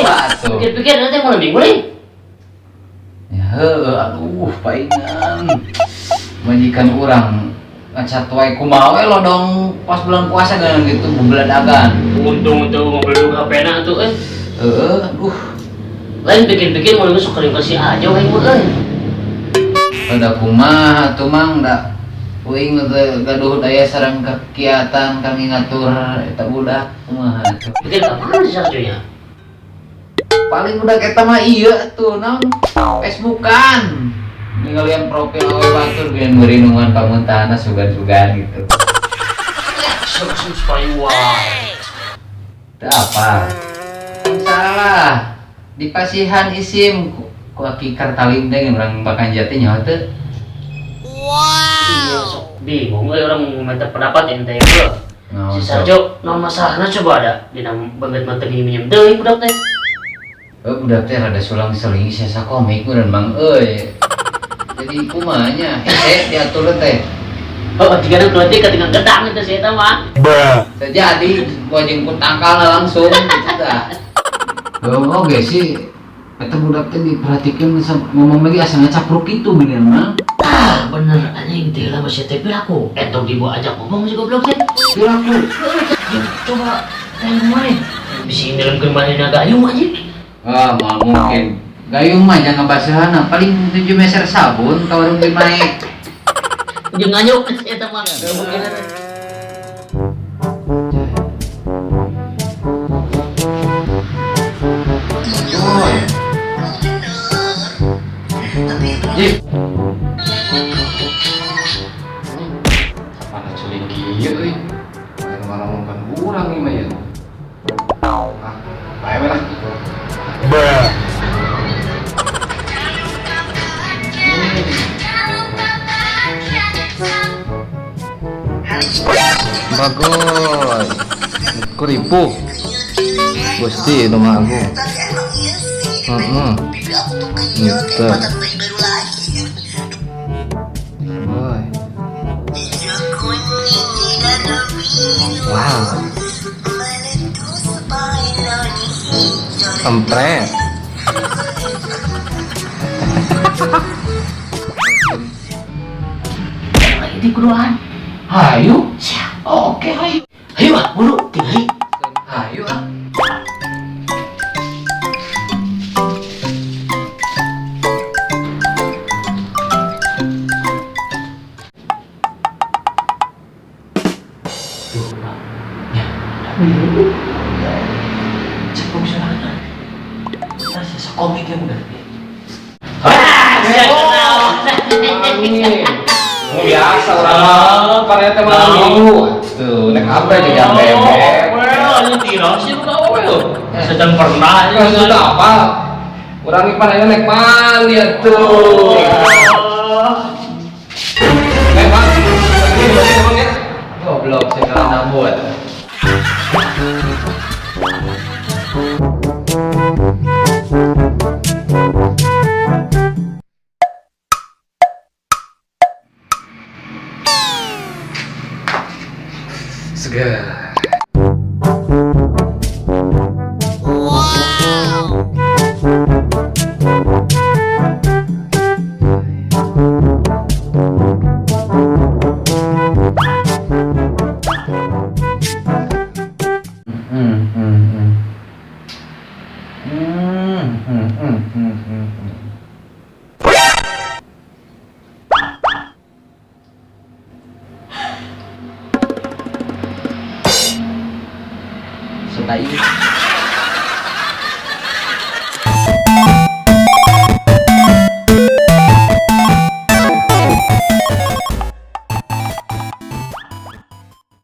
Atuh. Pikir-pikir nanti malam minggu nih. Ya heueuh aduh paingan. Majikan urang ngacat wae kumaha we lodong pas bulan puasa kan gitu bebeladagan. Untung tuh ngobrol dulu HP na tuh eh. Heeh, aduh. Lain pikir-pikir malam minggu sok kering kasih aja wae mah euy. Ada kumaha tuh mang da uing teh gaduh daya sareng kegiatan kami ngatur eta budak kumaha tuh. Pikir kapan sih sarjonya? Paling budak eta mah iya tuh naon Facebookan. Ningalian profil awe batur geus meurinungan pamuntahana sugan-sugan gitu. Sok supaya wae. Teu apa? Kan salah. Dipasihan isim ku aki kartalim teh urang bakan jati nyaho teu. Iya sok bingung euy orang mau minta pendapat ente ya. Naon Si sok? Sarjo, naon masalahna coba ada dina banget mah teu minjem deui budak teh. Oh, budak teh rada sulang-seling sesa komik meureun mang euy. Jadi kumaha nya hese diatur teh. Oh, tiga nu keleutik ketinggalan gedang itu si eta mah. Terjadi wajeng ku tangkalna langsung gitu tah. Oh, oke sih. Eta budak teh diperhatikan ngomong lagi asa ngacapruk kitu geuning mah. Ah, bener anjing teh lah masih teh piraku. Entong dibawa ajak ngomong si goblok teh. Piraku. Coba teh mana? Bisi dalam manehna gayung anjing. Ah, moal mungkin. Gayung mah jangan basahana, paling 7 meter sabun ka warung Bimae. Jeung nganyuk si eta mah. Mungkin ada. Coy. Jip. Mana celing kieu euy. Lain ngalamunkan urang ieu mah ya. Ah, bae we lah. Bagus. Kuripu. Gusti itu mah aku. Heeh. Gitu. Woi. Wow. Empret. Lagi di kuduan. Hayu. Siap. Oke, hayu. Ayo ah, buru tinggali. Hayu ah. Duh, Pak. Ya. Cepung sorangan. Nah, si komik yang udah. Ah, siap kenal. Amin. Biasa urang mah pareta teh malam minggu. Tuh, nek apa aja jam bebek. Well, ini tidak sih udah well. Sedang pernah Kan sudah apa? Urang ipan aja nek mandi atuh. Eh, Bang. Ini emang ya. Goblok segala nambut.